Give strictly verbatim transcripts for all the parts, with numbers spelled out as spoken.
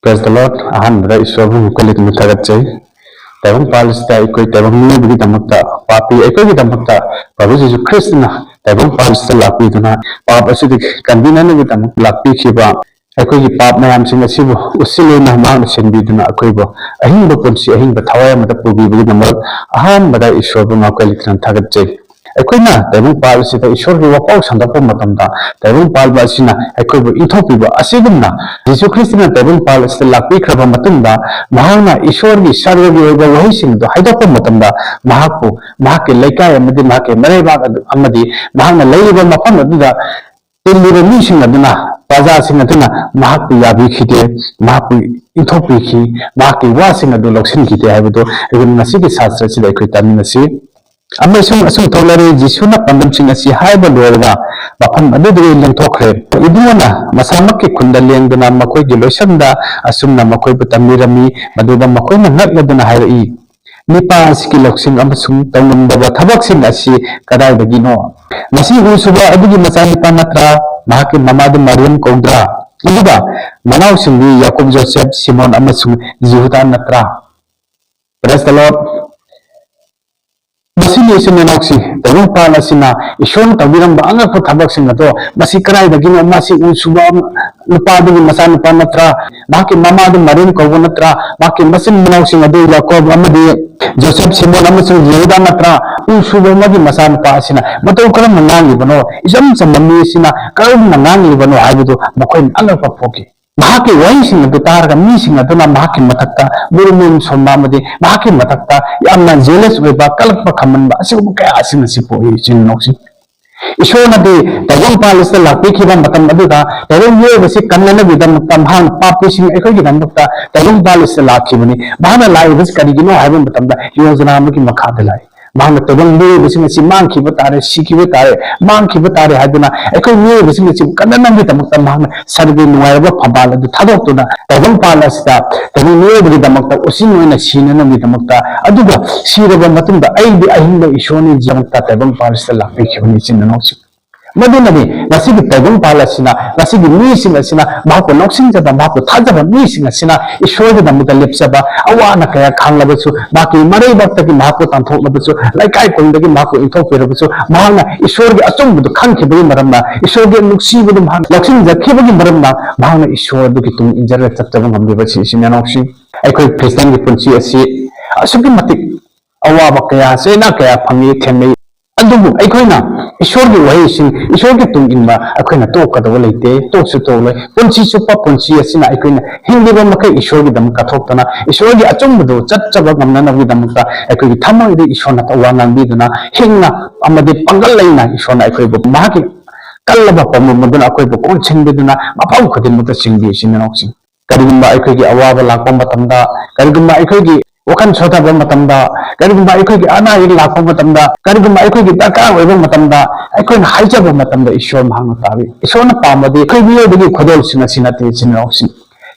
Praise the Lord. ꯑꯍꯥꯟꯕꯗ ꯏꯁꯣꯔꯕꯨ ꯃꯈꯣꯏ ꯂꯩꯇꯅ ꯊꯥꯒꯠꯆꯩ꯫ ꯇꯥꯏꯕꯪ ꯄꯥꯜ ꯑꯁꯤꯗ ꯑꯩꯈꯣꯏ ꯇꯥꯏꯕꯪ ꯃꯤꯑꯣꯏꯕꯒꯤꯗꯃꯛꯇ, ꯄꯥꯄꯤ ꯑꯩꯈꯣꯏꯒꯤꯗꯃꯛꯇ ꯄ꯭ꯔꯚꯨ ꯖꯤꯁꯨ ꯈ꯭ꯔꯤꯁꯇꯅ ꯇꯥꯏꯕꯪ ꯄꯥꯜ ꯑꯁꯤꯗ ꯂꯥꯛꯄꯤꯗꯨꯅ ꯄꯥꯞ ꯑꯁꯤꯗꯒꯤ ꯀꯟꯕꯤꯅꯅꯕꯒꯤꯗꯃꯛ ꯂꯥꯛꯄꯤꯈꯤꯕ ꯑꯩꯈꯣꯏꯒꯤ ꯄꯥꯞ ꯃꯌꯥꯝꯁꯤꯡ ꯑꯁꯤꯕꯨ ꯎꯠꯁꯤꯜꯂꯨꯅ ꯃꯍꯥꯛꯅ ꯁꯦꯟꯕꯤꯗꯨꯅ ꯑꯩꯈꯣꯏꯕꯨ ꯑꯍꯤꯡꯕ ꯄꯨꯟꯁꯤ, ꯑꯍꯤꯡꯕ ꯊꯋꯥꯏ ꯑꯃꯗ ꯄꯨꯕꯤꯕꯒꯤꯗꯃꯛ ꯑꯍꯥꯟꯕꯗ ꯏꯁꯣꯔꯕꯨ ꯃꯈꯣꯏ ꯂꯩꯇꯅ ꯊꯥꯒꯠꯆꯩ꯫ ꯑꯩꯈꯣꯏꯅ ꯇꯥꯏꯕꯪ ꯄꯥꯜ ꯑꯁꯤꯗ ꯏꯁꯣꯔꯒꯤ ꯋꯥꯄꯥꯎ ꯁꯟꯗꯣꯛꯄ ꯃꯇꯝꯗ, ꯇꯥꯏꯕꯪ ꯄꯥꯜꯕ ꯑꯁꯤꯅ ꯑꯩꯈꯣꯏꯕꯨ ꯏꯟꯊꯣꯛꯄꯤꯕ ꯑꯁꯤꯒꯨꯝꯅ, ꯖꯤꯁꯨ ꯈ꯭ꯔꯤꯁꯇꯅ ꯇꯥꯏꯕꯪ ꯄꯥꯜ ꯑꯁꯤꯗ ꯂꯥꯛꯄꯤꯈ꯭ꯔꯕ ꯃꯇꯨꯡꯗ, ꯃꯍꯥꯛꯅ ꯏꯁꯣꯔꯒꯤ ꯁꯔꯒꯒꯤ ꯑꯣꯏꯕ ꯋꯥꯍꯩꯁꯤꯡ ꯑꯗꯨ ꯍꯥꯏꯗꯣꯛꯄ ꯃꯇꯝꯗ, ꯃꯍꯥꯛꯄꯨ ꯃꯍꯥꯛꯀꯤ ꯂꯩꯀꯥꯏ ꯑꯃꯗꯤ ꯃꯍꯥꯛꯀꯤ ꯃꯔꯩꯕꯥꯛ ꯑꯗꯨ ꯑꯃꯗꯤ ꯃꯍꯥꯛꯅ ꯂꯩꯔꯤꯕ ꯃꯐꯝ ꯑꯗꯨꯗ ꯇꯤꯜꯂꯤꯕ ꯃꯤꯁꯤꯡ ꯑꯗꯨꯅ, ꯄ꯭ꯔꯖꯥꯁꯤꯡ ꯑꯗꯨꯅ ꯃꯍꯥꯛꯄꯨ ꯌꯥꯕꯤꯈꯤꯗꯦ, ꯃꯍꯥꯛꯄꯨ ꯏꯟꯊꯣꯛꯄꯤꯈꯤ, ꯃꯍꯥꯛꯀꯤ ꯋꯥꯁꯤꯡ ꯑꯗꯨ ꯂꯧꯁꯤꯟꯈꯤꯗꯦ ꯍꯥꯏꯕꯗꯨ ꯑꯩꯈꯣꯏꯅ ꯉꯁꯤꯒꯤ ꯁꯥꯁꯇ꯭ꯔ ꯑꯁꯤꯗ ꯑꯩꯈꯣꯏ ꯇꯥꯃꯤꯟꯅꯁꯤ꯫ ꯑꯃꯁꯨꯡ ꯑꯁꯨꯝ ꯊꯣꯛꯂꯔꯦ, ꯖꯤꯁꯨꯅ ꯄꯥꯟꯗꯝꯁꯤꯡ ꯑꯁꯤ ꯍꯥꯏꯕ ꯂꯣꯏꯔꯒ ꯃꯐꯝ ꯑꯗꯨꯗꯒꯤ ꯂꯦꯡꯊꯣꯛꯈ꯭ꯔꯦ꯫ ꯏꯕꯨꯡꯉꯣꯅ ꯃꯁꯥꯃꯛꯀꯤ ꯈꯨꯟꯗ ꯂꯦꯡꯗꯨꯅ ꯃꯈꯣꯏꯒꯤ ꯂꯣꯏꯁꯪꯗ ꯑꯁꯨꯝꯅ ꯃꯈꯣꯏꯕꯨ ꯇꯝꯕꯤꯔꯝꯃꯤ, ꯃꯗꯨꯗ ꯃꯈꯣꯏꯅ ꯉꯛꯂꯗꯨꯅ ꯍꯥꯏꯔꯛꯏ, "ꯅꯤꯄꯥ ꯑꯁꯤꯒꯤ ꯂꯧꯁꯤꯡ ꯑꯃꯁꯨꯡ ꯇꯧꯉꯝꯗꯕ ꯊꯕꯛꯁꯤꯡ ꯑꯁꯤ ꯀꯗꯥꯏꯗꯒꯤꯅꯣ? ꯃꯁꯤ ꯎ ꯁꯨꯕ ꯑꯗꯨꯒꯤ ꯃꯆꯥꯅꯨꯄꯥ ꯅꯠꯇ꯭ꯔꯥ? ꯃꯍꯥꯛꯀꯤ ꯃꯃꯥꯗꯨ ꯃꯔꯤꯌꯝ ꯀꯧꯗ꯭ꯔꯥ? ꯑꯗꯨꯒ ꯃꯅꯥꯎꯁꯤꯡꯗꯤ ꯌꯥꯀꯣꯕ, ꯖꯣꯁꯦꯐ, ꯁꯤꯃꯣꯟ ꯑꯃꯁꯨꯡ ꯌꯤꯍꯨꯗꯥ ꯅꯠꯇ꯭ꯔꯥ?" Praise the Lord꯫ ꯃꯁꯤꯒꯤ ꯏꯆꯤꯟ ꯏꯅꯥꯎꯁꯤꯡ, ꯇꯥꯏꯕꯪꯄꯥꯜ ꯑꯁꯤꯅ ꯏꯁꯣꯔꯅ ꯇꯧꯕꯤꯔꯝꯕ ꯑꯉꯛꯄ ꯊꯕꯛꯁꯤꯡ ꯑꯗꯣ, ꯃꯁꯤ ꯀꯗꯥꯏꯗꯒꯤꯅꯣ? ꯃꯁꯤ ꯎ ꯁꯨꯕ ꯅꯨꯄꯥꯗꯨꯒꯤ ꯃꯆꯥꯅꯨꯄꯥ ꯅꯠꯇ꯭ꯔꯥ? ꯃꯍꯥꯛꯀꯤ ꯃꯃꯥꯗꯨ ꯃꯔꯤꯌꯝ ꯀꯧꯕ ꯅꯠꯇ꯭ꯔꯥ? ꯃꯍꯥꯛꯀꯤ ꯃꯆꯤꯟ ꯃꯅꯥꯎꯁꯤꯡ ꯑꯗꯨ ꯌꯥꯀꯣꯕ ꯑꯃꯗꯤ ꯖꯣꯁꯦꯐ, ꯁꯤꯃꯣꯟ ꯑꯃꯁꯨꯡ ꯌꯤꯍꯨꯗꯥ ꯅꯠꯇ꯭ꯔꯥ? ꯎ ꯁꯨꯕ ꯑꯃꯒꯤ ꯃꯆꯥꯅꯨꯄꯥ ꯑꯁꯤꯅ ꯃꯇꯧ ꯀꯔꯝꯅ ꯉꯥꯡꯂꯤꯕꯅꯣ? ꯏꯆꯝ ꯆꯝꯕ ꯃꯤ ꯑꯁꯤꯅ ꯀꯔꯝꯅ ꯉꯥꯡꯂꯤꯕꯅꯣ ꯍꯥꯏꯕꯗꯨ ꯃꯈꯣꯏꯅ ꯑꯉꯛꯄ ꯄꯣꯛꯈꯤ꯫ ꯃꯍꯥꯛꯀꯤ ꯋꯥꯍꯩꯁꯤꯡ ꯑꯗꯨ ꯇꯥꯔꯒ ꯃꯤꯁꯤꯡ ꯑꯗꯨꯅ ꯃꯍꯥꯛꯀꯤ ꯃꯊꯛꯇ ꯃꯨꯔꯨꯝ ꯃꯨꯔꯨꯝ ꯁꯣꯟꯕ ꯑꯃꯗꯤ ꯃꯍꯥꯛꯀꯤ ꯃꯊꯛꯇ ꯌꯥꯝꯅ jealous ꯑꯣꯏꯕ, ꯀꯂꯛꯄ ꯈꯝꯃꯟꯕ ꯑꯁꯤꯒꯨꯝꯕ ꯀꯌꯥꯁꯤꯡ ꯑꯁꯤ ꯄꯣꯛꯏ, ꯏꯆꯤꯟ ꯏꯅꯥꯎꯁꯤꯡ꯫ ꯏꯁꯣꯔꯅꯗꯤ ꯇꯥꯏꯕꯪꯄꯥꯜ ꯑꯁꯤꯗ ꯂꯥꯛꯄꯤꯈꯤꯕ ꯃꯇꯝ ꯑꯗꯨꯗ ꯇꯥꯏꯕꯪ ꯃꯤꯑꯣꯏꯕꯁꯤ ꯀꯟꯅꯅꯕꯒꯤꯗꯃꯛꯇ ꯃꯍꯥꯛꯅ ꯄꯥꯄꯤꯁꯤꯡ ꯑꯩꯈꯣꯏꯒꯤꯗꯃꯛꯇ ꯇꯥꯏꯕꯪꯄꯥꯜ ꯑꯁꯤꯗ ꯂꯥꯛꯈꯤꯕꯅꯤ꯫ ꯃꯍꯥꯛꯅ ꯂꯥꯛꯏꯕꯁꯤ ꯀꯔꯤꯒꯤꯅꯣ ꯍꯥꯏꯕ ꯃꯇꯝꯗ ꯌꯣꯖꯅꯥ ꯑꯃꯒꯤ ꯃꯈꯥꯗ ꯂꯥꯛꯏ꯫ ꯃꯍꯥꯛꯅ ꯇꯥꯏꯕꯪ ꯃꯤꯑꯣꯏꯕꯁꯤꯡ ꯑꯁꯤ ꯃꯥꯡꯈꯤꯕ ꯇꯥꯔꯦ, ꯁꯤꯈꯤꯕ ꯇꯥꯔꯦ, ꯃꯥꯡꯈꯤꯕ ꯇꯥꯔꯦ ꯍꯥꯏꯗꯨꯅ ꯑꯩꯈꯣꯏ ꯃꯤꯑꯣꯏꯕꯁꯤꯡ ꯑꯁꯤꯕꯨ ꯀꯟꯅꯅꯕꯒꯤꯗꯃꯛꯇ ꯃꯍꯥꯛꯅ ꯁꯔꯒꯤ ꯅꯨꯡꯉꯥꯏꯔꯕ ꯐꯝꯕꯥꯜ ꯑꯗꯨ ꯊꯥꯗꯣꯛꯇꯨꯅ ꯇꯥꯏꯕꯪꯄꯥꯜ ꯑꯁꯤꯗ ꯇꯥꯏꯕꯪ ꯃꯤꯑꯣꯏꯕꯒꯤꯗꯃꯛꯇ, ꯎꯆꯤꯟ ꯑꯣꯏꯅ ꯁꯤꯅꯅꯕꯒꯤꯗꯃꯛꯇ, ꯑꯗꯨꯒ ꯁꯤꯔꯕ ꯃꯇꯨꯡꯗ ꯑꯩꯗꯤ ꯑꯍꯤꯡꯕ ꯏꯁꯣꯔꯅꯤꯒꯤꯗꯃꯛꯇ ꯇꯥꯏꯕꯪꯄꯥꯜ ꯑꯁꯤꯗ ꯂꯥꯛꯄꯤꯈꯤꯕꯅꯤ, ꯏꯆꯤꯟ ꯏꯅꯥꯎꯁꯤꯡ꯫ ꯃꯗꯨꯅꯅꯤ ꯉꯁꯤꯒꯤ ꯇꯥꯏꯕꯪꯄꯥꯜ ꯑꯁꯤꯅ, ꯉꯁꯤꯒꯤ ꯃꯤꯁꯤꯡ ꯑꯁꯤꯅ ꯃꯍꯥꯛꯄꯨ ꯅꯣꯛꯁꯤꯟꯖꯕ, ꯃꯍꯥꯛꯄꯨ ꯊꯥꯖꯕ ꯃꯤꯁꯤꯡ ꯑꯁꯤꯅ ꯏꯁꯣꯔꯒꯤꯗꯃꯛꯇ ꯂꯦꯞꯆꯕ, ꯑꯋꯥ ꯑꯅꯥ ꯀꯌꯥ ꯈꯥꯡꯂꯕꯁꯨ, ꯃꯍꯥꯛꯀꯤ ꯃꯔꯩꯕꯥꯛꯇꯒꯤ ꯃꯍꯥꯛꯄꯨ ꯇꯥꯟꯊꯣꯛꯂꯕꯁꯨ, ꯂꯩꯀꯥꯏ ꯈꯨꯟꯗꯒꯤ ꯃꯍꯥꯛꯄꯨ ꯏꯟꯊꯣꯛꯄꯤꯔꯕꯁꯨ, ꯃꯍꯥꯛꯅ ꯏꯁꯣꯔꯒꯤ ꯑꯆꯨꯝꯕꯗꯨ ꯈꯪꯈꯤꯕꯒꯤ ꯃꯔꯝꯅ, ꯏꯁꯣꯔꯒꯤ ꯅꯨꯡꯁꯤꯕꯗꯨ ꯃꯍꯥꯛ ꯂꯧꯁꯤꯟꯖꯈꯤꯕꯒꯤ ꯃꯔꯝꯅ, ꯃꯍꯥꯛꯅ ꯏꯁꯣꯔ ꯑꯗꯨꯒꯤ ꯇꯨꯡ ꯏꯟꯖꯔꯒ ꯆꯠꯆꯕ ꯉꯝꯂꯤꯕꯁꯤ, ꯏꯆꯤꯟ ꯏꯅꯥꯎꯁꯤꯡ꯫ ꯑꯩꯈꯣꯏ ꯈ꯭ꯔꯤꯁꯇꯤꯌꯥꯟꯒꯤ ꯄꯨꯟꯁꯤ ꯑꯁꯤ ꯑꯁꯨꯛꯀꯤ ꯃꯇꯤꯛ ꯑꯋꯥꯕ ꯀꯌꯥ, ꯆꯩꯅꯥ ꯀꯌꯥ ꯐꯪꯉꯤ, ꯊꯦꯡꯅꯩ꯫ ꯑꯗꯨꯕꯨ ꯑꯩꯈꯣꯏꯅ ꯏꯁꯣꯔꯒꯤ ꯋꯥꯍꯩꯁꯤꯡ, ꯏꯁꯣꯔꯒꯤ ꯇꯨꯡ ꯏꯟꯕ ꯑꯩꯈꯣꯏꯅ ꯇꯣꯛꯀꯗꯕ ꯂꯩꯇꯦ, ꯇꯣꯛꯁꯨ ꯇꯣꯛꯂꯣꯏ꯫ ꯄꯨꯟꯁꯤ ꯆꯨꯞꯄ ꯄꯨꯟꯁꯤ ꯑꯁꯤꯅ ꯑꯩꯈꯣꯏꯅ ꯍꯤꯡꯂꯤꯕ ꯃꯈꯩ ꯏꯁꯣꯔꯒꯤꯗꯃꯛ ꯀꯠꯊꯣꯛꯇꯅ, ꯏꯁꯣꯔꯒꯤ ꯑꯆꯨꯝꯕꯗꯨ ꯆꯠꯆꯕ ꯉꯝꯅꯅꯕꯒꯤꯗꯃꯛꯇ ꯑꯩꯈꯣꯏꯒꯤ ꯊꯃꯣꯏꯗ ꯏꯁꯣꯔꯅ ꯋꯥ ꯉꯥꯡꯕꯤꯗꯨꯅ, ꯍꯤꯡꯅ ꯑꯃꯗꯤ ꯄꯥꯡꯒꯜ ꯂꯩꯅ ꯏꯁꯣꯔꯅ ꯑꯩꯈꯣꯏꯕꯨ ꯃꯍꯥꯛꯀꯤ ꯀꯜꯂꯕ ꯄꯥꯝꯕꯣꯝ ꯑꯗꯨꯅ ꯑꯩꯈꯣꯏꯕꯨ ꯀꯣꯟꯁꯤꯟꯕꯤꯗꯨꯅ ꯃꯐꯝ ꯈꯨꯗꯤꯡꯃꯛꯇ ꯆꯤꯡꯕꯤ, ꯏꯆꯤꯟ ꯏꯅꯥꯎꯁꯤꯡ꯫ ꯀꯔꯤꯒꯨꯝꯕ ꯑꯩꯈꯣꯏꯒꯤ ꯑꯋꯥꯕ ꯂꯥꯛꯄ ꯃꯇꯝꯗ, ꯀꯔꯤꯒꯨꯝꯕ ꯑꯩꯈꯣꯏꯒꯤ ꯋꯥꯈꯜ ꯁꯣꯟꯊꯕ ꯃꯇꯝꯗ, ꯀꯔꯤꯒꯨꯝꯕ ꯑꯩꯈꯣꯏꯒꯤ ꯑꯅꯥ ꯑꯌꯦꯛ ꯂꯥꯛꯄ ꯃꯇꯝꯗ, ꯀꯔꯤꯒꯨꯝꯕ ꯑꯩꯈꯣꯏꯒꯤ ꯗꯔꯀꯥꯔ ꯑꯣꯏꯕ ꯃꯇꯝꯗ, ꯑꯩꯈꯣꯏꯅ ꯍꯥꯏꯖꯕ ꯃꯇꯝꯗ ꯏꯁꯣꯔ ꯃꯍꯥꯛꯅ ꯇꯥꯕꯤ꯫ ꯏꯁꯣꯔꯅ ꯄꯥꯝꯕꯗꯤ ꯑꯩꯈꯣꯏ ꯃꯤꯑꯣꯏꯕꯒꯤ ꯈꯨꯗꯣꯜꯁꯤꯡ ꯑꯁꯤ ꯅꯠꯇꯦ, ꯏꯆꯤꯟ ꯏꯅꯥꯎꯁꯤꯡ꯫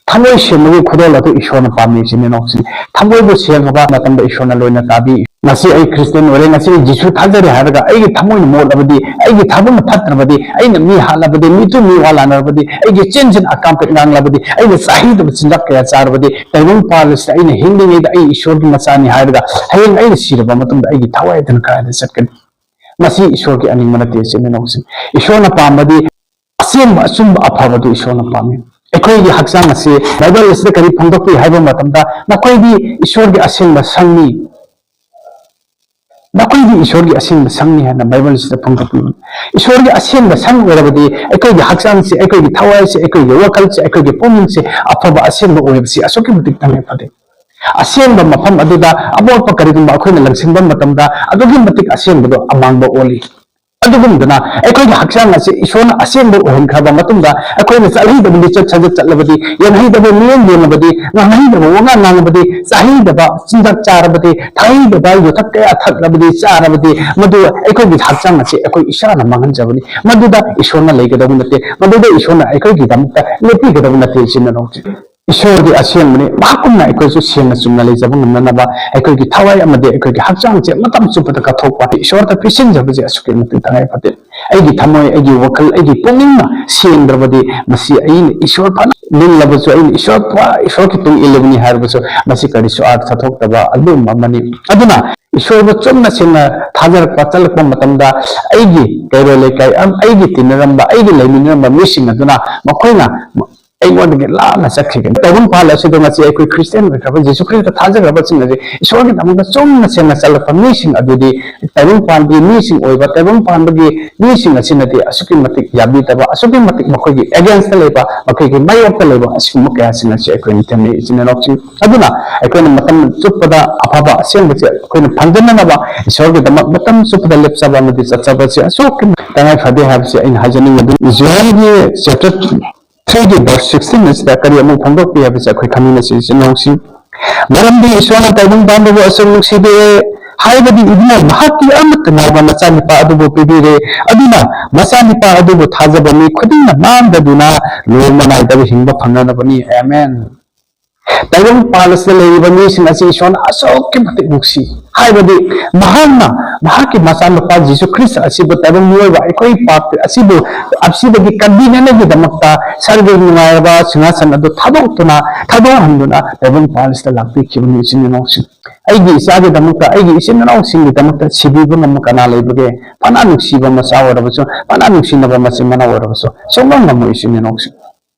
ꯊꯃꯣꯏ ꯁꯦꯡꯕꯒꯤ ꯈꯨꯗꯣꯜ ꯑꯗꯨ ꯏꯁꯣꯔꯅ ꯄꯥꯝꯃꯤ, ꯏꯆꯤꯟ ꯏꯅꯥꯎꯁꯤꯡ꯫ ꯊꯃꯣꯏꯕꯨ ꯁꯦꯡꯉꯕ ꯃꯇꯝꯗ ꯏꯁꯣꯔꯅ ꯂꯣꯏꯅ ꯇꯥꯕꯤ꯫ ꯉꯁꯤ ꯑꯩ ꯈ꯭ꯔꯤꯁꯇꯤꯌꯥꯟ ꯑꯣꯏꯔꯦ, ꯉꯁꯤ ꯑꯩ ꯖꯤꯁꯨ ꯊꯥꯖꯔꯦ ꯍꯥꯏꯔꯒ ꯑꯩꯒꯤ ꯊꯃꯣꯏꯅ ꯃꯣꯠꯂꯕꯗꯤ, ꯑꯩꯒꯤ ꯊꯕꯛꯅ ꯐꯠꯇ꯭ꯔꯕꯗꯤ, ꯑꯩꯅ ꯃꯤ ꯍꯥꯠꯂꯕꯗꯤ, ꯃꯤꯇꯨ ꯃꯤꯋꯥ ꯂꯥꯟꯅꯔꯕꯗꯤ, ꯑꯩꯒꯤ ꯆꯤꯟꯁꯤꯅ ꯑꯀꯥꯝꯄꯦꯠ ꯉꯥꯡꯂꯕꯗꯤ, ꯑꯩꯅ ꯆꯥꯍꯩꯗꯕ ꯆꯤꯟꯖꯥꯛ ꯀꯌꯥ ꯆꯥꯔꯕꯗꯤ, ꯇꯥꯏꯕꯪ ꯄꯥꯜ ꯑꯁꯤꯗ ꯑꯩꯅ ꯍꯤꯡꯂꯤꯉꯩꯗ ꯑꯩ ꯏꯁꯣꯔꯒꯤ ꯃꯆꯥꯅꯤ ꯍꯥꯏꯔꯒ ꯍꯌꯦꯡ ꯑꯩꯅ ꯁꯤꯔꯕ ꯃꯇꯨꯡꯗ ꯑꯩꯒꯤ ꯊꯋꯥꯏ ꯑꯗꯨꯅ ꯀꯗꯥꯏꯗ ꯆꯠꯀꯅꯤ? ꯃꯁꯤ ꯏꯁꯣꯔꯒꯤ ꯑꯅꯤꯡꯕ ꯅꯠꯇꯦ, ꯏꯆꯤꯟ ꯏꯅꯥꯎꯁꯤꯡ꯫ ꯏꯁꯣꯔꯅ ꯄꯥꯝꯕꯗꯤ ꯑꯁꯦꯡꯕ, ꯑꯆꯨꯝꯕ, ꯑꯐꯕꯗꯨ ꯏꯁꯣꯔꯅ ꯄꯥꯝꯃꯤ꯫ ꯑꯩꯈꯣꯏꯒꯤ ꯍꯛꯆꯥꯡ ꯑꯁꯤ ꯕꯥꯏꯕꯜ ꯑꯁꯤꯗ ꯀꯔꯤ ꯐꯣꯡꯗꯣꯛꯄꯤ ꯍꯥꯏꯕ ꯃꯇꯝꯗ, "ꯅꯈꯣꯏꯗꯤ ꯏꯁꯣꯔꯒꯤ ꯑꯁꯦꯡꯕ ꯁꯪꯅꯤ, ꯅꯈꯣꯏꯗꯤ ꯏꯁꯣꯔꯒꯤ ꯑꯁꯦꯡꯕ ꯁꯪꯅꯤ" ꯍꯥꯏꯅ ꯕꯥꯏꯕꯜ ꯑꯁꯤꯗ ꯐꯣꯡꯗꯣꯛꯄꯤꯕꯅꯤ꯫ ꯏꯁꯣꯔꯒꯤ ꯑꯁꯦꯡꯕ ꯁꯪ ꯑꯣꯏꯔꯕꯗꯤ ꯑꯩꯈꯣꯏꯒꯤ ꯍꯛꯆꯥꯡꯁꯦ, ꯑꯩꯈꯣꯏꯒꯤ ꯊꯋꯥꯏꯁꯦ, ꯑꯩꯈꯣꯏꯒꯤ ꯋꯥꯈꯜꯁꯦ, ꯑꯩꯈꯣꯏꯒꯤ ꯄꯨꯛꯅꯤꯡꯁꯦ ꯑꯐꯕ, ꯑꯁꯦꯡꯕ ꯑꯣꯏꯕꯁꯤ ꯑꯁꯨꯛꯀꯤ ꯃꯇꯤꯛ ꯇꯉꯥꯏ ꯐꯗꯦ꯫ ꯑꯁꯦꯡꯕ ꯃꯐꯝ ꯑꯗꯨꯗ ꯑꯃꯣꯠꯄ ꯀꯔꯤꯒꯨꯝꯕ ꯑꯩꯈꯣꯏꯅ ꯂꯪꯁꯤꯟꯕ ꯃꯇꯝꯗ, ꯑꯗꯨꯛꯀꯤ ꯃꯇꯤꯛ ꯑꯁꯦꯡꯕꯗꯣ ꯑꯃꯥꯡꯕ ꯑꯣꯜꯂꯤ꯫ ꯑꯗꯨꯒꯨꯝꯗꯅ ꯑꯩꯈꯣꯏꯒꯤ ꯍꯛꯆꯥꯡ ꯑꯁꯤ ꯏꯁꯣꯔꯅ ꯑꯁꯦꯡꯕ ꯑꯣꯏꯍꯟꯈ꯭ꯔꯕ ꯃꯇꯨꯡꯗ, ꯑꯩꯈꯣꯏꯅ ꯆꯠꯍꯩꯗꯕ ꯂꯤꯆꯠ ꯁꯥꯖꯠ ꯆꯠꯂꯕꯗꯤ, ꯌꯦꯡꯍꯩꯗꯕ ꯃꯤꯠꯌꯦꯡ ꯌꯦꯡꯂꯕꯗꯤ, ꯉꯥꯡꯍꯩꯗꯕ ꯋꯥꯉꯥꯡ ꯉꯥꯡꯂꯕꯗꯤ, ꯆꯥꯍꯩꯗꯕ ꯆꯤꯟꯖꯥꯛ ꯆꯥꯔꯕꯗꯤ, ꯊꯥꯍꯩꯗꯕ ꯌꯨꯊꯛ ꯀꯌꯥ ꯊꯛꯂꯕꯗꯤ, ꯆꯥꯔꯕꯗꯤ, ꯃꯗꯨ ꯑꯩꯈꯣꯏꯒꯤ ꯍꯛꯆꯥꯡ ꯑꯁꯤ ꯑꯩꯈꯣꯏ ꯏꯁꯥꯅ ꯃꯥꯡꯍꯟꯖꯕꯅꯤ꯫ ꯃꯗꯨꯗ ꯏꯁꯣꯔꯅ ꯂꯩꯒꯗꯕ ꯅꯠꯇꯦ, ꯃꯗꯨꯗ ꯏꯁꯣꯔꯅ ꯑꯩꯈꯣꯏꯒꯤꯗꯃꯛꯇ ꯂꯦꯞꯄꯤꯒꯗꯕ ꯅꯠꯇꯦ, ꯏꯆꯤꯟ ꯏꯅꯥꯎꯁꯤꯡ꯫ ꯏꯁꯣꯔꯗꯤ ꯑꯁꯦꯡꯕꯅꯤ, ꯃꯍꯥꯛꯀꯨꯝꯅ ꯑꯩꯈꯣꯏꯁꯨ ꯁꯦꯡꯅ ꯆꯨꯝꯅ ꯂꯩꯖꯕ ꯉꯝꯅꯅꯕ ꯑꯩꯈꯣꯏꯒꯤ ꯊꯋꯥꯏ ꯑꯃꯗꯤ ꯑꯩꯈꯣꯏꯒꯤ ꯍꯛꯆꯥꯡꯁꯦ ꯃꯇꯝ ꯆꯨꯞꯄꯗ ꯀꯠꯊꯣꯛꯄ, ꯏꯁꯣꯔꯗ ꯄꯤꯁꯤꯟꯖꯕꯁꯦ ꯑꯁꯨꯛꯀꯤ ꯃꯇꯤꯛ ꯇꯉꯥꯏ ꯐꯗꯦ꯫ ꯑꯩꯒꯤ ꯊꯃꯣꯏ, ꯑꯩꯒꯤ ꯋꯥꯈꯜ, ꯑꯩꯒꯤ ꯄꯨꯛꯅꯤꯡꯅ ꯁꯦꯡꯗ꯭ꯔꯕꯗꯤ, ꯃꯁꯤ ꯑꯩꯅ ꯏꯁꯣꯔ ꯐꯅ ꯅꯤꯜꯂꯕꯁꯨ, ꯑꯩꯅ ꯏꯁꯣꯔ ꯐ-, ꯏꯁꯣꯔꯒꯤ ꯇꯨꯡ ꯏꯜꯂꯤꯕꯅꯤ ꯍꯥꯏꯔꯕꯁꯨ, ꯃꯁꯤ ꯀꯔꯤꯁꯨ ꯑꯥꯔꯊ ꯊꯣꯛꯇꯕ ꯑꯗꯨꯒꯨꯝꯕ ꯑꯃꯅꯤ꯫ ꯑꯗꯨꯅ ꯏꯁꯣꯔꯕꯨ ꯆꯨꯝꯅ ꯁꯦꯡꯅ ꯊꯥꯖꯔꯛꯄ ꯆꯠꯂꯛꯄ ꯃꯇꯝꯗ, ꯑꯩꯒꯤ ꯀꯩꯔꯣꯜ ꯂꯩꯀꯥꯏ, ꯑꯝ-, ꯑꯩꯒꯤ ꯇꯤꯟꯅꯔꯝꯕ, ꯑꯩꯒꯤ ꯂꯩꯃꯤꯟꯅꯔꯝꯕ ꯃꯤꯁꯤꯡ ꯑꯗꯨꯅ ꯃꯈꯣꯏꯅ ꯑꯩꯉꯣꯟꯗꯒꯤ ꯂꯥꯞꯅ ꯆꯠꯈꯤꯒꯅꯤ꯫ ꯇꯥꯏꯕꯪꯄꯥꯟ ꯑꯁꯤꯗ ꯉꯁꯤ ꯑꯩꯈꯣꯏ ꯈ꯭ꯔꯤꯁꯇꯤꯌꯥꯟ ꯑꯣꯏꯈ꯭ꯔꯕ, ꯖꯤꯁꯨ ꯈ꯭ꯔꯤꯁꯇ ꯊꯥꯖꯈ꯭ꯔꯕꯁꯤꯡ ꯑꯁꯤ ꯏꯁꯣꯔꯒꯤꯗꯃꯛꯇ ꯆꯨꯝꯅ ꯁꯦꯡꯅ ꯆꯠꯂꯛꯄ ꯃꯤꯁꯤꯡ ꯑꯗꯨꯗꯤ, ꯇꯥꯏꯕꯪꯄꯥꯟꯒꯤ ꯃꯤꯁꯤꯡ ꯑꯣꯏꯕ, ꯇꯥꯏꯕꯪꯄꯥꯟꯕꯒꯤ ꯃꯤꯁꯤꯡ ꯑꯁꯤꯅꯗꯤ ꯑꯁꯨꯛꯀꯤ ꯃꯇꯤꯛ ꯌꯥꯕꯤꯗꯕ, ꯑꯁꯨꯛꯀꯤ ꯃꯇꯤꯛ ꯃꯈꯣꯏꯒꯤ against ꯇ ꯂꯩꯕ, ꯃꯈꯣꯏꯒꯤ ꯃꯥꯌꯣꯛꯇ ꯂꯩꯕ ꯑꯁꯤꯒꯨꯝꯕ ꯀꯌꯥꯁꯤꯡ ꯑꯁꯤ ꯑꯩꯈꯣꯏꯅ ꯊꯦꯡꯅꯩ, ꯏꯆꯤꯟ ꯏꯅꯥꯎꯁꯤꯡ꯫ ꯑꯗꯨꯅ ꯑꯩꯈꯣꯏꯅ ꯃꯇꯝ ꯆꯨꯞꯄꯗ ꯑꯐꯕ ꯑꯁꯦꯡꯕꯁꯦ ꯑꯩꯈꯣꯏꯅ ꯐꯪꯖꯅꯅꯕ ꯏꯁꯣꯔꯒꯤꯗꯃꯛ ꯃꯇꯝ ꯆꯨꯞꯄꯗ ꯂꯦꯞꯆꯕ ꯑꯃꯗꯤ ꯆꯠꯆꯕꯁꯦ ꯑꯁꯨꯛꯀꯤ ꯃꯇꯤꯛ ꯇꯉꯥꯏ ꯐꯗꯦ ꯍꯥꯏꯕꯁꯦ ꯑꯩꯅ ꯍꯥꯏꯖꯅꯤꯡꯉꯤ꯫ ꯑꯗꯨ ꯖꯣꯍꯟꯒꯤ chapter three ꯒꯤ verse sixteen ꯑꯁꯤꯗ ꯀꯔꯤ ꯑꯃꯨꯛ ꯐꯣꯡꯗꯣꯛꯄꯤ ꯍꯥꯏꯕꯁꯦ ꯑꯩꯈꯣꯏ ꯈꯪꯃꯤꯟꯅꯁꯤ, ꯏꯆꯤꯟ ꯏꯅꯥꯎꯁꯤꯡ꯫ "ꯃꯔꯝꯗꯤ ꯏꯁꯣꯔꯅ ꯇꯥꯏꯕꯪ ꯄꯥꯟꯕꯕꯨ ꯑꯁꯨꯛ ꯅꯨꯡꯁꯤꯕꯤꯔꯦ, ꯍꯥꯏꯕꯗꯤ ꯏꯕꯨꯡꯉꯣ ꯃꯍꯥꯛꯀꯤ ꯑꯃꯠꯇ ꯉꯥꯏꯕ ꯃꯆꯥꯅꯨꯄꯥ ꯑꯗꯨꯕꯨ ꯄꯤꯕꯤꯔꯦ, ꯑꯗꯨꯅ ꯃꯆꯥꯅꯨꯄꯥ ꯑꯗꯨꯕꯨ ꯊꯥꯖꯕ ꯃꯤ ꯈꯨꯗꯤꯡꯅ ꯃꯥꯡꯗꯗꯨꯅ ꯂꯣꯏꯕ ꯅꯥꯏꯗꯕ ꯍꯤꯡꯕ ꯐꯪꯅꯅꯕꯅꯤ꯫" ꯑꯥꯃꯦꯟ꯫ ꯇꯥꯏꯕꯪ ꯄꯥꯜ ꯑꯁꯤꯗ ꯂꯩꯔꯤꯕ ꯃꯤꯁꯤꯡ ꯑꯁꯤ ꯏꯁꯣꯔꯅ ꯑꯁꯨꯛꯀꯤ ꯃꯇꯤꯛ ꯅꯨꯡꯁꯤ, ꯍꯥꯏꯕꯗꯤ ꯃꯍꯥꯛꯅ ꯃꯍꯥꯛꯀꯤ ꯃꯆꯥꯅꯨꯄꯥ ꯖꯤꯁꯨ ꯈ꯭ꯔꯤꯁꯇ ꯑꯁꯤꯕꯨ ꯇꯥꯏꯕꯪ ꯃꯤꯑꯣꯏꯕ ꯑꯩꯈꯣꯏ ꯄꯥꯞ ꯑꯁꯤꯕꯨ, ꯑꯁꯤꯗꯒꯤ ꯀꯟꯕꯤꯅꯕꯒꯤꯗꯃꯛꯇ ꯁꯔꯒꯒꯤ ꯅꯨꯡꯉꯥꯏꯔꯕ ꯁꯤꯡꯍꯥꯁꯟ ꯑꯗꯨ ꯊꯥꯗꯣꯛꯇꯨꯅ, ꯊꯥꯗꯣꯛꯍꯟꯗꯨꯅ ꯇꯥꯏꯕꯪ ꯄꯥꯜ ꯑꯁꯤꯗ ꯂꯥꯛꯄꯤꯈꯤꯕꯅꯤ, ꯏꯆꯤꯟ ꯏꯅꯥꯎꯁꯤꯡ꯫ ꯑꯩꯒꯤ ꯏꯆꯥꯒꯤꯗꯃꯛꯇ, ꯑꯩꯒꯤ ꯏꯆꯤꯟ ꯏꯅꯥꯎꯁꯤꯡꯒꯤꯗꯃꯛꯇ ꯁꯤꯕꯤꯕ ꯉꯝꯕ ꯀꯅꯥ ꯂꯩꯕꯒꯦ? ꯐꯅ ꯅꯨꯡꯁꯤꯕ ꯃꯆꯥ ꯑꯣꯏꯔꯕꯁꯨ, ꯐꯅ ꯅꯨꯡꯁꯤꯅꯕ ꯃꯆꯤꯟ ꯃꯅꯥꯎ ꯑꯣꯏꯔꯕꯁꯨ, ꯁꯨꯡꯉꯝ ꯉꯝꯃꯣꯏ, ꯏꯆꯤꯟ ꯏꯅꯥꯎꯁꯤꯡ꯫